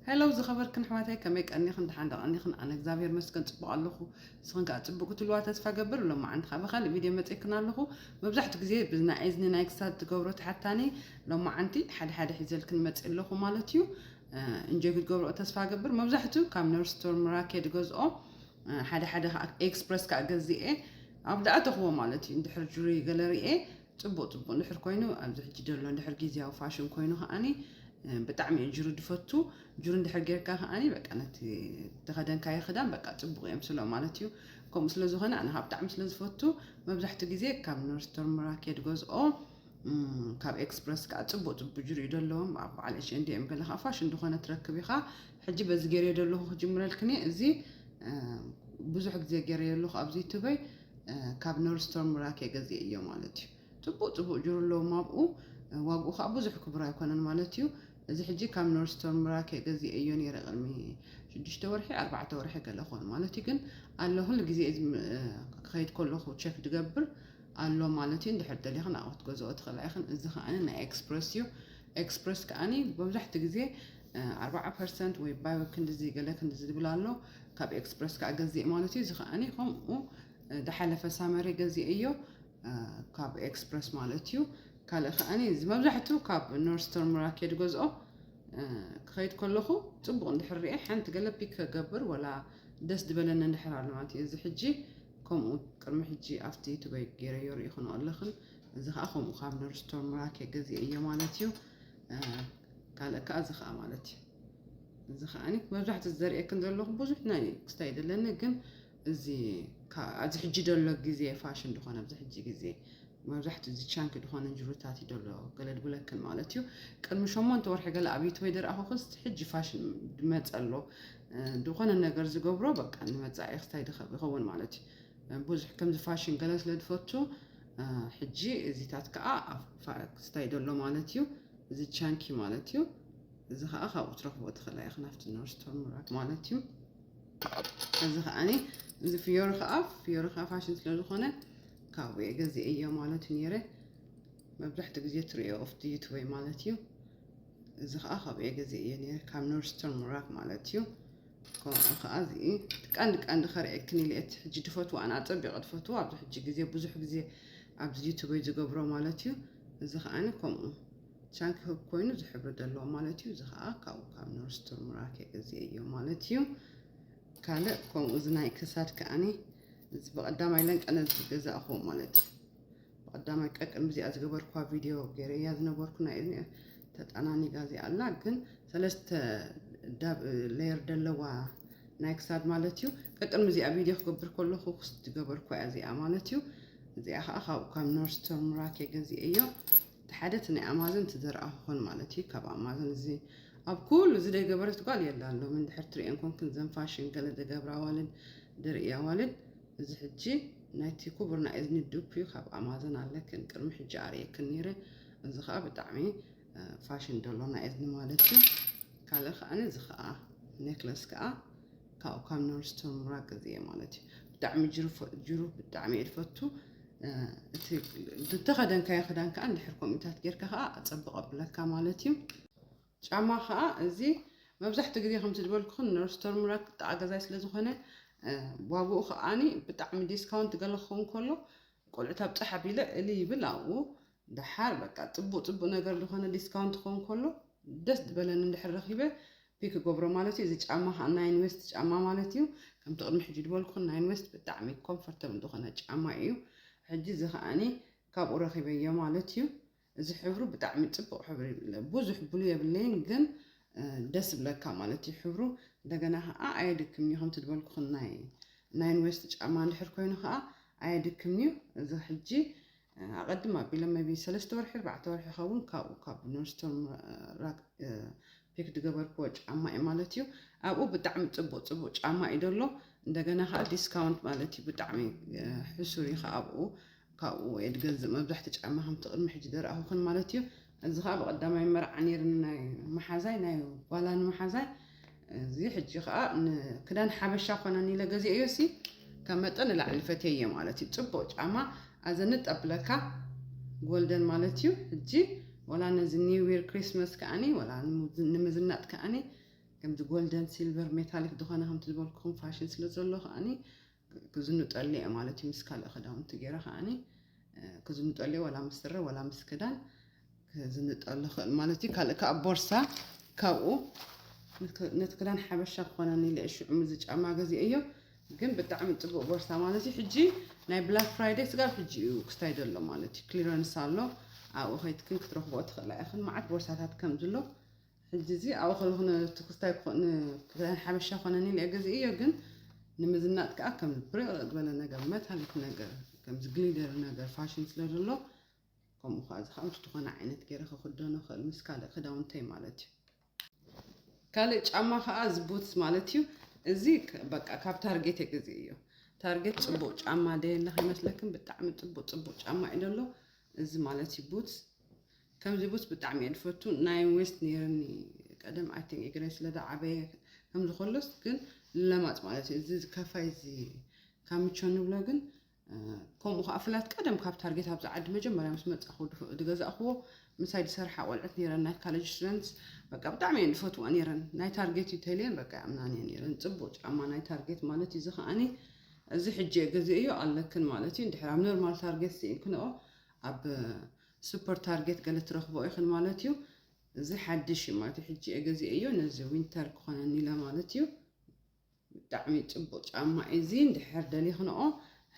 ሄሎ ዝኸበርክን ኣሕዋተይ፣ ከመይ ቀኒኽን? ደሓን ዶ ቀኒኽን? ኣነ እግዚኣብሔር መስገን ጽቡቕ ኣለኹ። ንስኽን ከኣ ጽቡቕ ክትህልዋ ተስፋ ገብር። ሎማዓንቲ ከኣ ብኻልእ ቪድዮ መጺእክን ኣለኹ። መብዛሕትኡ ግዜ ብናይ እዝኒ ናይ ክሳድ ትገብሮ ትሓታኒ፣ ሎማዓንቲ ሓደ ሓደ ሒዘልክን መጺእ ኣለኹ ማለት እዩ። እንጆይ ክትገብርኦ ተስፋ ገብር። መብዛሕትኡ ካብ ነርስቶር ምራኬ ድገዝኦ፣ ሓደ ሓደ ከኣ ኤክስፕረስ ከኣ ገዚኤ ኣብ ደኣተኽዎ ማለት እዩ። እንድሕር ጁሪ ገለ ርኤ ጽቡቕ ጽቡቕ እንድሕር ኮይኑ፣ ኣብዚ ሕጂ ደሎ እንድሕር ግዜያዊ ፋሽን ኮይኑ ከኣኒ ብጣዕሚ እዩ ጅሩ ድፈቱ። ጅሩ እንድሕር ጌርካ ከኣኒ በቃ ነቲ ተኸደንካዮ ክዳን በቃ ጽቡቕ እዮም ስሎ ማለት እዩ። ከምኡ ስለ ዝኾነ ኣነ ካብ ብጣዕሚ ስለ ዝፈቱ መብዛሕትኡ ግዜ ካብ ነርስቶር ምራኬ ድገዝኦ፣ ካብ ኤክስፕረስ ከዓ ጽቡቕ ጽቡቕ ጅሩ እዩ ደለዎም። ኣብ በዓል ኤች ኤንድ ኤም ገለ ከዓ ፋሽን ዝኾነ ትረክብ ኢኻ። ሕጂ በዚ ገይረዮ ደለኹ ክጅምረልክኒ። እዚ ብዙሕ ግዜ ገይረዮ ኣለኹ ኣብዚ ዩቱበይ። ካብ ነርስቶር ምራኬ ገዚኤ እዮ ማለት እዩ። ጽቡቕ ጽቡቕ ጅሩ ኣለዎም ኣብኡ። ዋግኡ ከዓ ብዙሕ ክቡር ኣይኮነን ማለት እዩ። እዚ ሕጂ ካብ ነርስቶር ምራኬ ገዚኤ እዮ ነይረ ቅድሚ ሽዱሽተ ወርሒ ኣርባዕተ ወርሒ ገለ ኾን ማለት እዩ። ግን ኣሎ ኩሉ ግዜ እዚ ክኸይድ ከለኹ ቸክ ድገብር ኣሎ ማለት እዩ። እንድሕር ደሊኽን ኣብኡ ክትገዝኦ ትኽእላ ኢኽን። እዚ ከኣኒ ናይ ኤክስፕረስ እዩ። ኤክስፕረስ ከኣኒ መብዛሕትኡ ግዜ ኣርባዓ ፐርሰንት ወይ ባይ ክንድዚ ገለ ክንድዚ ዝብል ኣሎ። ካብ ኤክስፕረስ ከኣ ገዚእ ማለት እዩ። እዚ ከኣኒ ከምኡ ድሓለፈ ሳመሪ ገዚእ እዮ ካብ ኤክስፕረስ ማለት እዩ። ካልእ ከኣኒ እዚ መብዛሕትኡ ካብ ነርስቶር ምራኬ ድገዝኦ ክኸይድ ከለኹ ጽቡቕ እንድሕር ርኤ ሓንቲ ገለ ፒክ ከገብር ወላ ደስ ዝበለኒ እንድሕር ኣሎ ማለት እዩ። እዚ ሕጂ ከምኡ ቅድሚ ሕጂ ኣብቲ ዩቱበይ ገይረዮ ርኢኽንኦ ኣለኽን። እዚ ከኣ ከምኡ ካብ ነርስቶር ምራኬ ገዚኤ እዮ ማለት እዩ። ካልእ ከኣ እዚ ከኣ ማለት እዩ። እዚ ከኣኒ መብዛሕትኡ ዘርእየክን ዘለኹ ብዙሕ ናይ ክስታይ ደለኒ፣ ግን እዚ ኣብዚ ሕጂ ደሎ ግዜ ፋሽን ድኾነ ኣብዚ ሕጂ ግዜ መብዛሕትኡ እዚ ቻንክ ድኾነ ጅሩታት እዩ ደሎ ገለ ድብለክን ማለት እዩ። ቅድሚ ሸሞንተ ወርሒ ገለ ኣብ ዩቱበይ ደርኣኹ ክስ ሕጂ ፋሽን ድመጸ ኣሎ። ድኾነ ነገር ዝገብሮ በቃ ንመጻኢ ክስታይ ድኸ-፣ ይኸውን ማለት እዩ። ብዙሕ ከምዚ ፋሽን ገለ ስለ ድፈቱ ሕጂ እዚታት ከኣ ኣብ ፋ-፣ ክስታይ ደሎ ማለት እዩ። እዚ ቻንኪ ማለት እዩ። እዚ ከኣ ካብኡ ትረኽቦ ትኽእላ ኢኽን ኣብቲ ነርስቶር ምራክ ማለት እዩ። እዚ ከኣኒ እዚ ፍዮሪ ከኣ ፍዮሪ ከኣ ፋሽን ስለ ዝኾነ ካብኡ እየ ገዚኤዮ ማለት እዩ ነይረ። መብዛሕትኡ ግዜ ትርእዮ ኦፍቲ ዩቱበይ ማለት እዩ። እዚ ከኣ ካብኡ እየ ገዚኤዮ ነይረ ካብ ነርስቶር ምራክ ማለት እዩ። ከምኡ ከኣ እዚ ቀንዲ ቀንዲ ከርእየክን ኢለ እቲ ሕጂ ድፈትዎ ኣነ ኣጸቢቐ ድፈትዎ ኣብዚ ሕጂ ግዜ ብዙሕ ግዜ ኣብዚ ዩቱበይ ዝገብሮ ማለት እዩ። እዚ ከኣኒ ከምኡ ቻንክ ህብ ኮይኑ ዝሕብሪ ዘለዎ ማለት እዩ። እዚ ከኣ ካብኡ ካብ ነርስቶር ምራክ እየ ገዚኤዮ ማለት እዩ። ካልእ ከምኡ እዚ ናይ ክሳድ ከኣኒ እዚ ብቐዳማይ ለንቀነ ዝገዛእኹዎ ማለት እዩ። ብቐዳማይ ቀቅድሚ እዚኣ ዝገበርኩዋ ቪድዮ ገይረያ ዝነበርኩ ናይ እዝኒ ተጠናኒጋ እዚኣ ኣላ፣ ግን ሰለስተ ዳብ ሌየር ደለዋ ናይ ክሳድ ማለት እዩ። ቀቅድሚ እዚኣ ቪድዮ ክገብር ከለኹ ክስ ዝገበርኩ እያ እዚኣ ማለት እዩ። እዚኣ ከዓ ካብ ካብ ነርስቶር ምራክ እየ ገዚኤዮ። እቲ ሓደ እቲ ናይ ኣማዞን እቲ ዘርኣኹኽን ማለት እዩ። ካብ ኣማዞን እዚ ኣብ ኩሉ እዚ ደይገበረት ጓል የላ ኣሎ። ምን ድሕር ትርእየን ኮንክን ዘን ፋሽን ገለ ዝገብራ ኣዋልድ ድርእያ ኣዋልድ እዚ ሕጂ ናይቲ ክቡር ናይ እዝኒ ዱፕ እዩ። ካብ ኣማዞን ኣለክን ቅድሚ ሕጂ ኣርእየክን ነይረ። እዚ ከዓ ብጣዕሚ እ፣ ፋሽን ደሎ ናይ እዝኒ ማለት እዩ። ካልእ ከዓ እዚ ከዓ ኔክለስ ከዓ ካብኡ ካብ ነርስቶር ምራክ እዚ እየ ማለት እዩ። ብጣዕሚ ጅሩ ፈ-፣ ጅሩ ብጣዕሚ እየ ዝፈቱ። እ፣ እቲ ዝተኸደንካዮ ክዳን ከዓ እንድሕር ከምኡታት ጌርካ ከዓ ኣጸብቕ ኣብለካ ማለት እዩ። ጫማ ከዓ እዚ መብዛሕትኡ ግዜ ከምቲ ዝበልኩኽን ነርስቶር ምራክ ጥቓ ገዛይ ስለ ዝኾነ፣ እ፣ ዋግኡ ከዓኒ ብጣዕሚ ዲስካውንት ገለ ክኸውን ከሎ ቆልዑት ኣብ ጸሓ ቢለ እሊ ይብል ኣብኡ። ደሓር በቃ ጽቡቕ ጽቡቕ ነገር ዝኾነ ዲስካውንት ክኸውን ከሎ ደስ ዝበለኒ እንድሕር ረኺበ ፒክ ገብሮ ማለት እዩ። እዚ ጫማ ከዓ ናይን ዌስት ጫማ ማለት እዩ። ከምቲ ቅድሚ ሕጂ ዝበልኩኽን ናይን ዌስት ብጣዕሚ ኮምፎርተብል ዝኾነ ጫማ እዩ። ሕጂ እዚ ከዓኒ ካብኡ ረኺበዮ ማለት እዩ። እዚ ሕብሩ ብጣዕሚ ጽቡቕ ሕብሪ፣ ብዙሕ ብሉ የብለይን፣ ግን፣ እ፣ ደስ ይብለካ ማለት እዩ ሕብሩ። እንደገና ከዓ ኣየድክምን እዩ፣ ከምቲ ዝበልኩኽን ናይ ናይን ዌስት ጫማ እንድሕር ኮይኑ ከዓ ኣየድክምን እዩ። እዚ ሕጂ፣ እ፣ ኣቐድም ኣቢለ maybe ሰለስተ ወርሒ፣ ኣርባዕተ ወርሒ ይኸውን ካብኡ ካብ ነርስቶር ራክ፣ እ፣ ፒክ ዝገበርክዎ ጫማ እዩ ማለት እዩ። ኣብኡ ብጣዕሚ ጽቡቕ ጽቡቕ ጫማ እዩ ዘሎ። እንደገና ከዓ ዲስካውንት ማለት እዩ፣ ብጣዕሚ፣ እ፣ ሕሱር እዩ ከዓ ኣብኡ። ካብኡ እየ ዝገዝእ መብዛሕትኡ ጫማ ከምቲ ቅድሚ ሕጂ ዘርኣኹኽን ማለት እዩ። እዚ ከዓ ብቐዳማይ መርዓ ነይርኒ ናይ መሓዛይ፣ ናይ ጓላ ንመሓዛይ። እዚ ሕጂ ከዓ ንክዳን ሓበሻ ኮነኒ ኢለ ገዚኤዮ ሲ ካብ መጠን ንላዕሊ ፈትየዮ ማለት እዩ። ጽቡቕ ጫማ ኣዘንጥ ኣብለካ ጎልደን ማለት እዩ። ሕጂ ወላ ነዚ ኒው ይር ክሪስመስ ከዓኒ ወላ ንምዝ-፣ ንምዝናጥ ከዓኒ ከምዚ ጎልደን ሲልቨር ሜታሊክ ዝኾነ ከምቲ ዝበልኩኹም ፋሽን ስለ ዘሎ ከዓኒ ክዝንጠሉ እየ ማለት እዩ። ምስ ካልእ ክዳውንቲ ገይረ ከዓኒ ክዝንጠሉ እየ፣ ዋላ ምስ ስረ ዋላ ምስ ክዳን ክዝንጠሉ ክእል ማለት እዩ። ካልእ ከዓ ቦርሳ ካብኡ ነቲ ክዳን ሓበሻ ክኾነኒ ኢለ ሽዑ ምዚ ጫማ ገዚኤዮ። ግን ብጣዕሚ ጽቡቅ ቦርሳ ማለት እዩ። ሕጂ ናይ ብላክ ፍራይደይ ስጋብ ሕጂ እዩ ክስታይ ዘሎ ማለት እዩ። ክሊረንስ ኣሎ፣ ኣብኡ ከይትክን ክትረኽቦ ትኽእላ ኢኽን። መዓት ቦርሳታት ከም ዝሎ ሕጂ እዚ ኣብኡ ከለኹ ነቲ ክስታይ ክኾ- ን- ክዳን ሓበሻ ኮነኒ ኢለ ገዚኤዮ። ግን ንምዝናጥ ከዓ ከም ብርቕ ዝበለ ነገር፣ መታሊክ ነገር፣ ከምዚ ግሊደር ነገር ፋሽን ስለ ዘሎ፣ ከምኡ ከዓ እዚ ከዓ ምስ ዝኾነ ዓይነት ገይረ ክኽደኖ ክእል ምስ ካልእ ክዳውንተይ ማለት እዩ። ካልእ ጫማ ከዓ እዚ ቡትስ ማለት እዩ። እዚ ክ- በቃ ካብ ታርጌት የገዚኤዮ። ታርጌት ጽቡቅ ጫማ ደየለ ከይመስለክን ብጣዕሚ ጽቡቅ ጽቡቅ ጫማ እዩ ደሎ። እዚ ማለት እዩ ቡትስ። ከምዚ ቡትስ ብጣዕሚ እየ ዝፈቱ። ናይ ዌስት ነይርኒ ቀደም ኣይ ቲንክ እግረይ ስለ ዝዓበየ ከምዚ ከሎስ ግን ለማጽ ማለት እዩ። እዚ ከፋይ እዚ ካምቾ ንብሎ ግን ከምኡ ከዓ ፍላት ቀደም ካብ ታርጌት ኣብዚ ዓዲ መጀመርያ ምስ መፃኹ ዝገዛእክዎ ምሳይ ዝሰርሓ ቆልዕት ነይረን ናይ ካሌጅ ስቱደንትስ በቃ ብጣዕሚ እየን ዝፈትዋ ነይረን። ናይ ታርጌት እዩ ተልየን በቃ ያምናን እየ ነይረን። ፅቡቅ ጫማ ናይ ታርጌት ማለት እዩ። እዚ ከዓኒ እዚ ሕጂ እየ ገዚእዮ ኣለክን ማለት እዩ። እንድሕር ኣብ ኖርማል ታርጌት ስኢንክንኦ ኣብ ሱፐር ታርጌት ገለ ትረኽቦ ኢኽን ማለት እዩ። እዚ ሓድሽ እዩ ማለት እዩ። ሕጂ እየ ገዚእዮ ነዚ ዊንተር ክኾነኒ ኢለ ማለት እዩ። ብጣዕሚ ፅቡቅ ጫማ እዩ እዚ። እንድሕር ደሊኽንኦ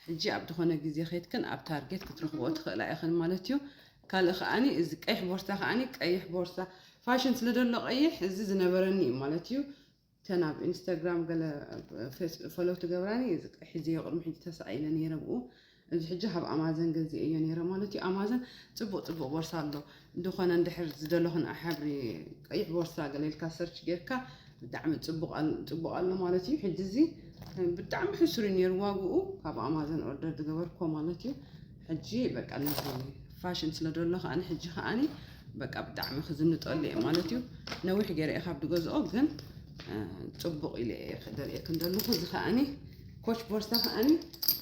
ሕጂ ኣብ ዝኾነ ግዜ ከይትክን ኣብ ታርጌት ክትረኽብኦ ትኽእላ ኢኽን ማለት እዩ። ካልእ ከዓኒ እዚ ቀይሕ ቦርሳ ከዓኒ ቀይሕ ቦርሳ ፋሽን ስለ ዘሎ ቀይሕ እዚ ዝነበረኒ እዩ ማለት እዩ። ተን ኣብ ኢንስታግራም ገለ ፈሎው ትገብራኒ እዚ ቀይሕ እዚ ቅድሚ ሕጂ ተሳኢለ ነይረ ብኡ እዚ ሕጂ ካብ ኣማዘን ገዚኤዮ ነይረ ማለት እዩ። ኣማዘን ፅቡቅ ፅቡቅ ቦርሳ ኣሎ። እንድኾነ እንድሕር ዝደለኹን ሕብሪ ቀይሕ ቦርሳ ገለ ኢልካ ሰርች ጌርካ ብጣዕሚ ፅቡቅ ኣል- ፅቡቅ ኣሎ ማለት እዩ። ሕጂ እዚ ብጣዕሚ ሕሱር እዩ ነይሩ ዋግኡ ካብ ኣማዘን ኦርደር ዝገበርኮ ማለት እዩ። ሕጂ በቃ ነዚ ፋሽን ስለ ደሎ ከዓኒ ሕጂ ከዓኒ በቃ ብጣዕሚ ክዝንጠሉ እየ ማለት እዩ። ነዊሕ ገይረ እየ ካብ ዝገዝኦ ግን ፅቡቅ ኢለ እየ ደርእየክን ዘለኹ። እዚ ከዓኒ ኮች ቦርሳ ከዓኒ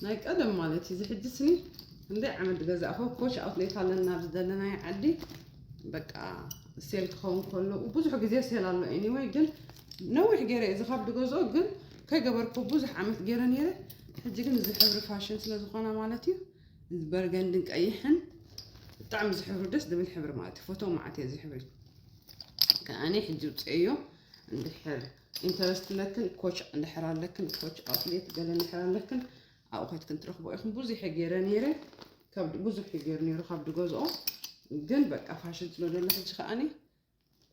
ናይ ቀደም ማለት እዩ። እዚ ሕጂ ስኒ እንደ ዓመት ዝገዛእኹ ኮች ኣውትሌት ኣለና ኣብዚ ዘለናዮ ዓዲ በቃ ሴል ክኸውን ከሎ ብዙሕ ግዜ ሴል ኣሎ። ኤኒወይ ግን ነዊሕ ገይረ እዚ ካብ ዝገዝኦ ግን ከይገበርኩ ብዙሕ ዓመት ገይረ ነይረ። ሕጂ ግን እዚ ሕብሪ ፋሽን ስለ ዝኾነ ማለት እዩ እዚ በርገንድን ቀይሕን ብጣዕሚ እዚ ሕብሪ ደስ ዝብል ሕብሪ ማለት እዩ። ፎቶ ማዓት እየ እዚ ሕብሪ ከዓኒ ሕጂ ውፅእዮ። እንድሕር ኢንተረስት ኣለክን ኮች እንድሕር ኣለክን ኮች ኣውትሌት ገለ እንድሕር ኣለክን ኣብኡ ከይትክን ትረኽቦ ኢኹም። ብዙሕ ገይረ ነይረ ካብ ብዙሕ ገይሩ ነይሩ ካብ ዝገዝኦ ግን በቃ ፋሽን ስለ ዘሎ ሕጂ ከዓኒ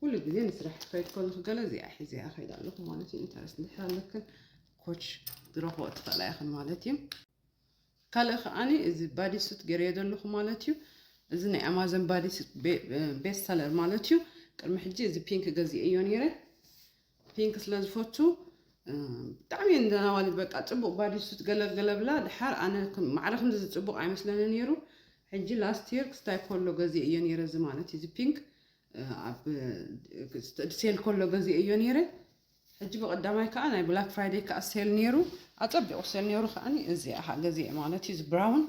ኩሉ ግዜ ንስራሕ ክኸይድ ከለኹ ገለ እዚኣ ሒዘ እያ ከይድ ኣለኹ ማለት እዩ። ኢንተረስት እንድሕር ኣለክን ኮች ዝረኽቦ ትኽእላ ኢኽን ማለት እዩ። ካልእ ከዓኒ እዚ ባዲ ሱት ገይረዮ ዘለኹ ማለት እዩ። እዚ ናይ ኣማዘን ባዲ ሱት ቤስት ሰለር ማለት እዩ። ቅድሚ ሕጂ እዚ ፒንክ ገዚኤዮ ነይረ። ፒንክ ስለ ዝፈቱ ብጣዕሚ እየን ደናዋሊት በቃ ፅቡቅ ባዲ ሱት ገለ ገለ ብላ ድሓር ኣነ ማዕረ ከምዚ ዝፅቡቅ ኣይመስለኒ ነይሩ። ሕጂ ላስት የር ክስታይ ከሎ ገዚኤዮ ነይረ እዚ ማለት እዩ። እዚ ፒንክ ኣብ ሴል ከሎ ገዚኤዮ ነይረ። ሕጂ ብቀዳማይ ከዓ ናይ ብላክ ፍራይደይ ከዓ ሴል ነይሩ። ኣፀቢቁ ሴል ነይሩ ከዓኒ እዚ ኣኻ ገዚኤ ማለት እዩ። እዚ ብራውን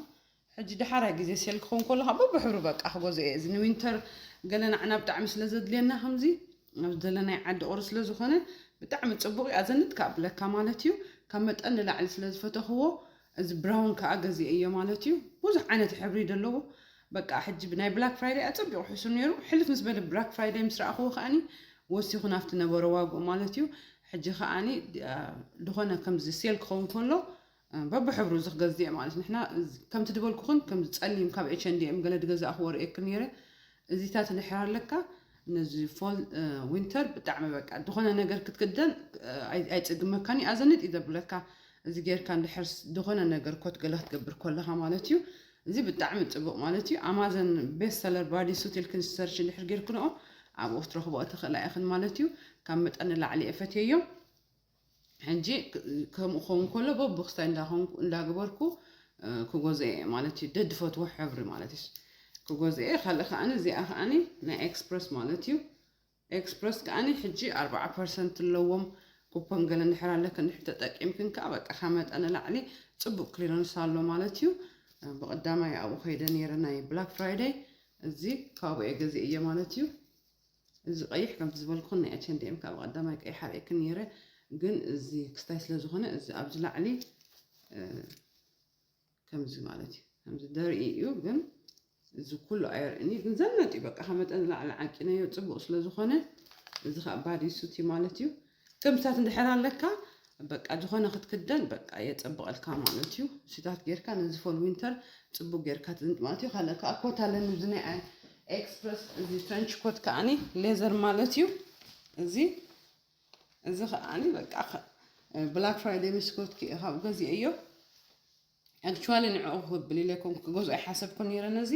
ሕጂ ድሓራይ ግዜ ሴል ክኸውን ከሎ ከዓ በብሕብሩ በቃ ክገዝኦ እየ። እዚ ንዊንተር ገለ ንዓና ብጣዕሚ ስለ ዘድልየና ከምዚ ኣብ ዘለናይ ዓዲ ቁሪ ስለ ዝኾነ ብጣዕሚ ፅቡቅ እዩ። ኣዘንት ከዓ ብለካ ማለት እዩ። ካብ መጠን ንላዕሊ ስለ ዝፈተኽዎ እዚ ብራውን ከዓ ገዚኤዮ ማለት እዩ። ብዙሕ ዓይነት ሕብሪ ዘለዎ በቃ ሕጂ ብናይ ብላክ ፍራይደይ ኣፀቢቑ ሕሱር ነይሩ። ሕልፍ ምስ በለ ብላክ ፍራይደይ ምስ ረኣኽዎ ከዓኒ ወሲኹ ናብቲ ነበረ ዋግኡ ማለት እዩ። ሕጂ ከዓኒ ዝኾነ ከምዚ ሴል ክኸውን ከሎ በብሕብሩ እዚ ክገዝእ ማለት ንሕና ከምቲ ዝበልኩኽን ከምዚ ፀሊም ካብ ኤች ኤንድ ኤም ገለ ዝገዛእኽዎ ርእየክን ነይረ። እዚታት እንድሕር ኣለካ ነዚ ፎል ዊንተር ብጣዕሚ በቃ ዝኾነ ነገር ክትክደን ኣይፅግመካን እዩ። ኣዘንጥ እዩ ዘብለካ እዚ ጌርካ እንድሕር ዝኾነ ነገር ኮት ገለ ክትገብር ከለኻ ማለት እዩ። እዚ ብጣዕሚ ፅቡቅ ማለት እዩ። ኣማዘን ቤስት ሰለር ባዲ ሱት ኢልክን ሰርች እንድሕር ጌርክንኦ ኣብኡ ክትረኽቦ ትኽእላ ኢኽን ማለት እዩ። ካብ መጠን ንላዕሊ እየ ፈትየዮ። ሕጂ ከምኡ ክኸውን ከሎ በብክስታይ እንዳገበርኩ ክጎዘ እየ ማለት እዩ። ደድፈትዎ ሕብሪ ማለት እዩ ክጎዘ እየ። ካልእ ከዓኒ እዚኣ ከዓኒ ናይ ኤክስፕረስ ማለት እዩ። ኤክስፕረስ ከዓኒ ሕጂ ኣርባዓ ፐርሰንት ኣለዎም። ኩፖን ገለ እንድሕር ኣለክን እንድሕር ተጠቂምክን ከዓ በቃ ካብ መጠን ንላዕሊ ፅቡቅ ክሊረንስ ኣሎ ማለት እዩ። ብቀዳማይ ኣብኡ ከይደ ነይረ ናይ ብላክ ፍራይደይ እዚ ካብኡ እየ ገዚእየ ማለት እዩ። እዚ ቀይሕ ከምቲ ዝበልኩን ናይ ኤች ኤንድ ኤም ካብ ቀዳማይ ቀይሕ ኣርእየክን ነይረ፣ ግን እዚ ክስታይ ስለ ዝኾነ እዚ ኣብዚ ላዕሊ፣ እ፣ ከምዚ ማለት እዩ። ከምዚ ደርኢ እዩ፣ ግን እዚ ኩሉ ኣየርእን እዩ፣ ግን ዘናጥ እዩ። በቃ ካብ መጠን ንላዕሊ ዓቂነዮ ጽቡቕ ስለ ዝኾነ፣ እዚ ኸኣ ባዲ ሱት እዩ ማለት እዩ። ከምስታት እንድሕር ኣለካ፣ በቃ ዝኾነ ክትክደን በቃ የጸብቐልካ ማለት እዩ። ሱታት ጌርካ ነዚ ፎል ዊንተር ጽቡቕ ጌርካ ትዝንጥ ማለት እዩ። ካልእ ከኣ ኮት ኣለኒ፣ እዚ ናይ ኤክስፕረስ፣ እዚ ትረንች ኮት ከኣኒ ሌዘር ማለት እዩ። እዚ፣ እዚ ከኣኒ በቃ ከ-፣ ብላክ ፍራይደይ ምስ ኮት ከ-፣ ካብ ገዚኤዮ። ኣክቹዋሊ ንዕኡ ክብል ኢለ ኮን ክገዝኦ ኣይሓሰብኩን ነይረ። ነዚ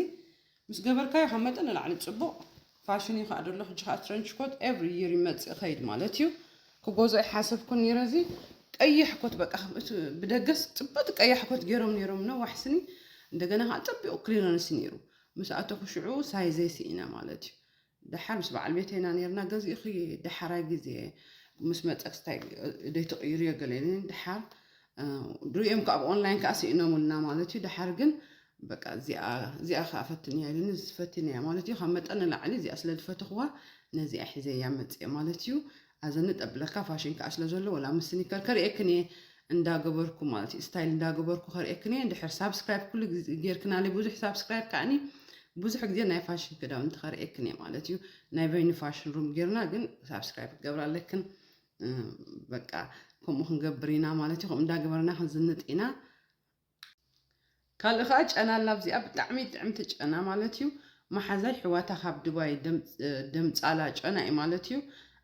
ምስ ገበርካዮ ካብ መጠን ንላዕሊ ጽቡቕ ፋሽን እዩ ከኣ ደሎ። ሕጂ ከኣ ትረንች ኮት ኤቭሪ ይር ይመጽእ ይኸይድ ማለት እዩ። ክገዝኦ ኣይሓሰብኩን ነይረ። እዚ ቀይሕ ኮት በቃ፣ እቲ ብደገስ ጽብቕቲ ቀያሕ ኮት ገይሮም ነይሮም ነዋሕ ስኒ፣ እንደገና ከኣ ጸቢቑ ክሊረንስ ነይሩ። ምስ ኣተኹ ሽዑ ሳይዘይ ስኢነ ማለት እዩ። ደሓር ምስ በዓል ቤተይ ኢና ነርና፣ ገዚእኺ ደሓራይ ግዜ ምስ መጸ ክስታይ ደይ ትቕይርዮ ገለ ኢሉኒ። ደሓር፣ እ፣ ድሪኦም ከኣ ኣብ ኦንላይን ከኣ ስኢኖምልና ማለት እዩ። ደሓር ግን በቃ እዚኣ፣ እዚኣ ከኣ ፈትንያ ኢሉኒ፣ እዚ ፈትንያ ማለት እዩ። ካብ መጠን ንላዕሊ እዚኣ ስለ ዝፈተኽዋ ነዚኣ ሒዘያ መጽየ ማለት እዩ። ኣዘንጥ ኣብለካ ፋሽን ከኣ ስለ ዘሎ ወላ ምስ ስኒከር ከርእየክን እየ እንዳገበርኩ ማለት እዩ። ስታይል እንዳገበርኩ ከርእየክን እየ። እንድሕር ሳብስክራይብ ኩሉ ግዜ ጌርክናለይ ብዙሕ ሳብስክራይብ ከኣኒ ብዙሕ ግዜ ናይ ፋሽን ክዳውንቲ ከርእየክን እየ ማለት እዩ። ናይ በይኑ ፋሽን ሩም ጌርና ግን ሳብስክራይብ ክትገብራ ኣለክን። እ፣ በቃ ከምኡ ክንገብር ኢና ማለት እዩ። ከምኡ እንዳገበርና ክንዝንጥ ኢና። ካልእ ኸኣ ጨና ኣላ ኣብዚኣ፣ ብጣዕሚ ጥዕምቲ ጨና ማለት እዩ። መሓዛይ ሕዋታ ካብ ዱባይ ደም-፣ ደምጻላ ጨና እዩ ማለት እዩ።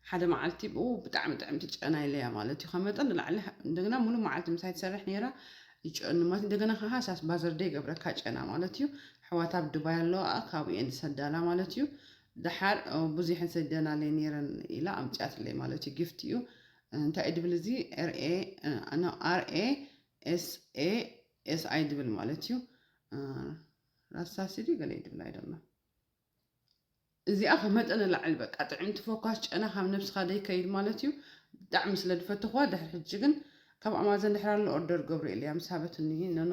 ሓደ መዓልቲ ብኡ ብጣዕሚ ጥዕምቲ ጨና ኢለያ ማለት እዩ። ካብ መጠን ንላዕሊ፣ እንደገና ሙሉ መዓልቲ ምሳይ ትሰርሕ ነይራ፣ ይጨኑ ማለት። እንደገና ከኣ ሃሳስ ባዘር ደይ ገብረካ ጨና ማለት እዩ። ሕዋታ ኣብ ዱባይ ኣለዋ፣ ካብኡ እየን ዝሰዳላ ማለት እዩ። ደሓር፣ እ፣ ብዙሕን ሰደናለይ ነይረን ኢላ ኣምጽኣትለይ ማለት እዩ። ጊፍት እዩ። እንታይ እዩ ድብል እዚ? ኤር ኤ፣ እ፣ ኖ፣ ኣር ኤ ኤስ ኤ ኤስ ኣይ ድብል ማለት እዩ። እ፣ ራሳሲ ድዩ ገለ ይድብል ኣይደሎ። እዚኣ ካብ መጠን ንላዕሊ በቃ ጥዕምቲ ፎካስ ጨና ካብ ነብስኻ ደይከይድ ማለት እዩ። ብጣዕሚ ስለ ዝፈተኽዋ ድሕሪ ሕጂ ግን ካብ ኣማዘን ድሕር ኣሎ ኦርደር ገብሩ ኢለያ ምስ ሃበትኒ፣ ኖኖ፣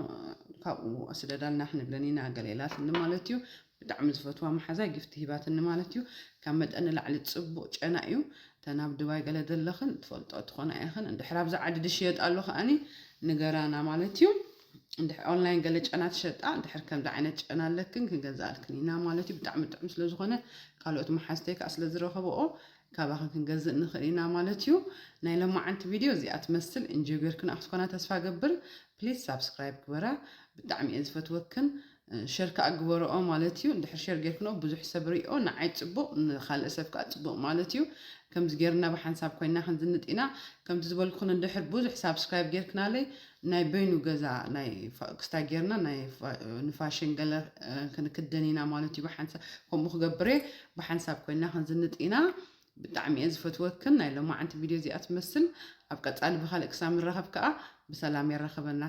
ካብኡ ኣስደዳልና ክንብለን ኢና ገለ ኢላትኒ ማለት እዩ። ብጣዕሚ ዝፈትዋ መሓዛ ጊፍት ሂባትኒ ማለት እዩ። ካብ መጠን ንላዕሊ ጽቡቕ ጨና እዩ። እተን ኣብ ዱባይ ገለ ዘለኽን ትፈልጦ ትኾና ኢኽን። እንድሕር ኣብዚ ዓዲ ድሽየጥ ኣሎ ከኣኒ ንገራና ማለት እዩ። እንድሕር ኦንላይን ገለ ጨና ትሸጣ፣ እንድሕር ከምዚ ዓይነት ጨና ኣለክን ክንገዝኣልክን ኢና ማለት እዩ። ብጣዕሚ ጥዑም ስለ ዝኾነ ካልኦት መሓዝተይ ከኣ ስለ ዝረኸብኦ ካባኽን ክንገዝእ ንኽእል ኢና ማለት እዩ። ናይ ሎማዓንቲ ቪድዮ እዚኣ ትመስል። እንጆይ ጌርክን ኣብ ትኾና ተስፋ ገብር። ፕሊዝ ሳብስክራይብ ግበራ። ብጣዕሚ እየ ዝፈትወክን። እ፣ ሸር ከኣ ግበረኦ ማለት እዩ። እንድሕር ሸር ጌርክንኦ ብዙሕ ሰብ ሪኦ ንዓይ ጽቡቕ፣ ንኻልእ ሰብ ከኣ ጽቡቕ ማለት እዩ። ከምዚ ጌርና ብሓንሳብ ኮይና ክንዝንጥ ኢና። ከምቲ ዝበልኩኽን እንድሕር ብዙሕ ሳብስክራይብ ጌርክናለይ ናይ በይኑ ገዛ ናይ ፋ-፣ ክስታይ ጌርና ናይ ፋ-፣ ንፋሽን ገለ፣ እ፣ ክንክደን ኢና ማለት እዩ። ብሓንሳብ ከምኡ ክገብር እየ። ብሓንሳብ ኮይና ክንዝንጥ ኢና። ብጣዕሚ እየ ዝፈትወክን። ናይ ሎማዓንቲ ቪድዮ እዚኣ ትመስል። ኣብ ቀጻሊ ብኻልእ ክሳብ ንራኸብ ከኣ ብሰላም የራኸበና።